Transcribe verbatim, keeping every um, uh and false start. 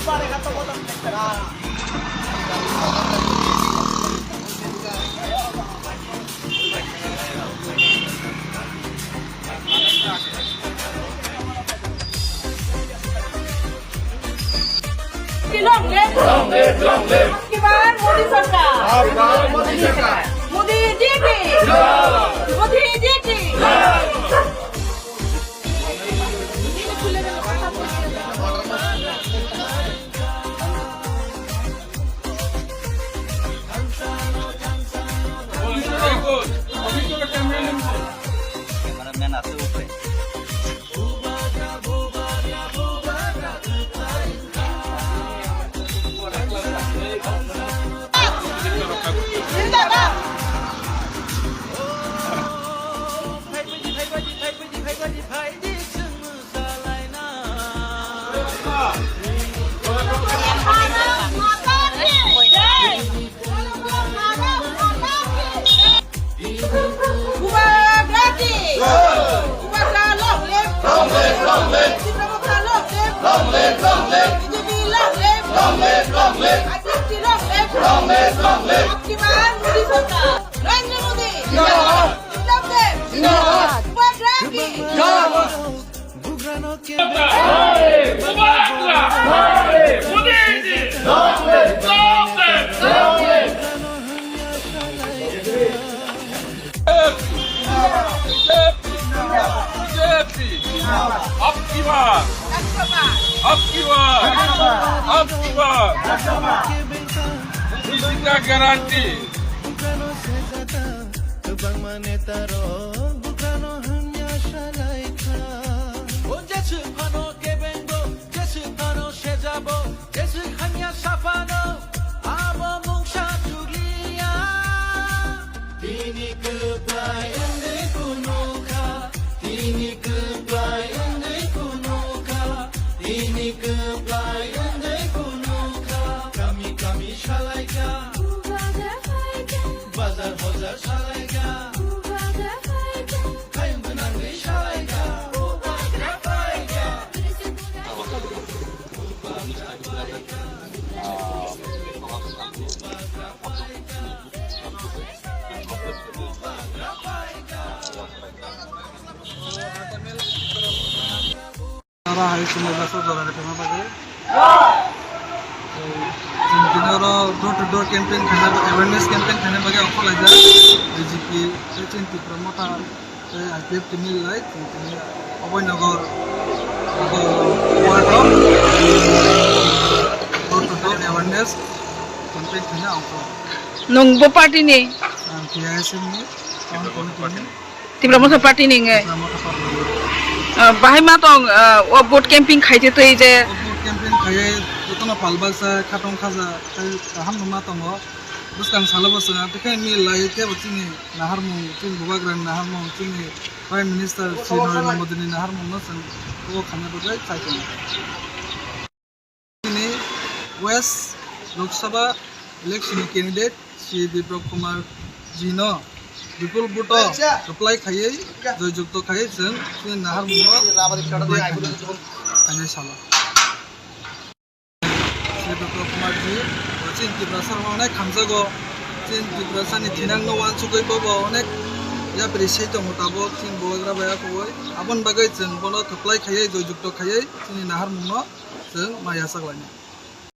Long live! Long live! Long live! Ab ki baar Modi sarkar! Ab ki baar Modi sarkar! Modi ji ki! Jai! Modi ji ki! Jai! Cameraman আছে উপরে। Bubagra ki! Bubagra long live! Long live, long live! Tipra Motha long live! Long live, long live! B J P long live! Long live, long live! I P F T long live! Long live, long live! Ab ki baar Modi sarkar! Narendra Modi! Zindabad! Zindabad! Zindabad! Bubagra ki! Zindabad! Bubagra! Modi ji! Long live! Long live! Long live! Ab ki baar! Ab ki baar! Ab ki baar! Ab ki baar! Modi ka guarantee! Kwbangma neta rok bukrano hamya salai kha. O jeswk phano kebengo, jeswk phano sejabo, jeswk hamya saphano, abo mungsa thukliya. Tini kwplai wngwi phunukha, tini kwplai wngwi phunukha, tini kwplai wngwi phunukha. Kami kami salaikha, bazar bazar salaikha, khaiyung gwnangwi salaikha. Aro hai chwng bai bwswk jora rw phaima bagwi. Chwng tini oro door to door campaign khaina, awareness campaign khaina bagwi ongkhorlaijak B J P tei chini Tipra Motha tei I P F T ni lai chwng tini Abhoynagar ward o door to door awareness campaign khaina ongkhor. Nwng bo party ni? Ang T I S M ni town committee ni. Tipra Motha Party ni wngwi. Tipra Motha Party ni. Ah, bahai ma tong, ah, o vote camping khaite twi je. O vote camping khaiwi jotono pal baksa khatong khaja tei kaham no ma tongo. Bwskang salo bo chwng amtwi khe mil lai khe bo chini naharmung, chini bubagrani naharmung, chini Prime Minister Shri Narendra Modi ni naharmung no chwng o khaina bagwi chai tongo. Chini West Lok Sabha election ni candidate Shri Biplab Kumar ji no bipul vote o kwplai khaiwi, joy jukto khaiwi chwng chini naharmung no kwplai khainai, khainai salo. Shri Biplab Kumar ji, chini Tiprasa rok no onek hamjago, chini Tiprasa ni thinang no uansugwi bobo onek yapri se tongo tabuk chini bubagra bai akhogwi. Aboni bagwi chwng bono kwplai khaiwi, joy jukto khaiwi chini naharmung no chwng ma yachak lainai.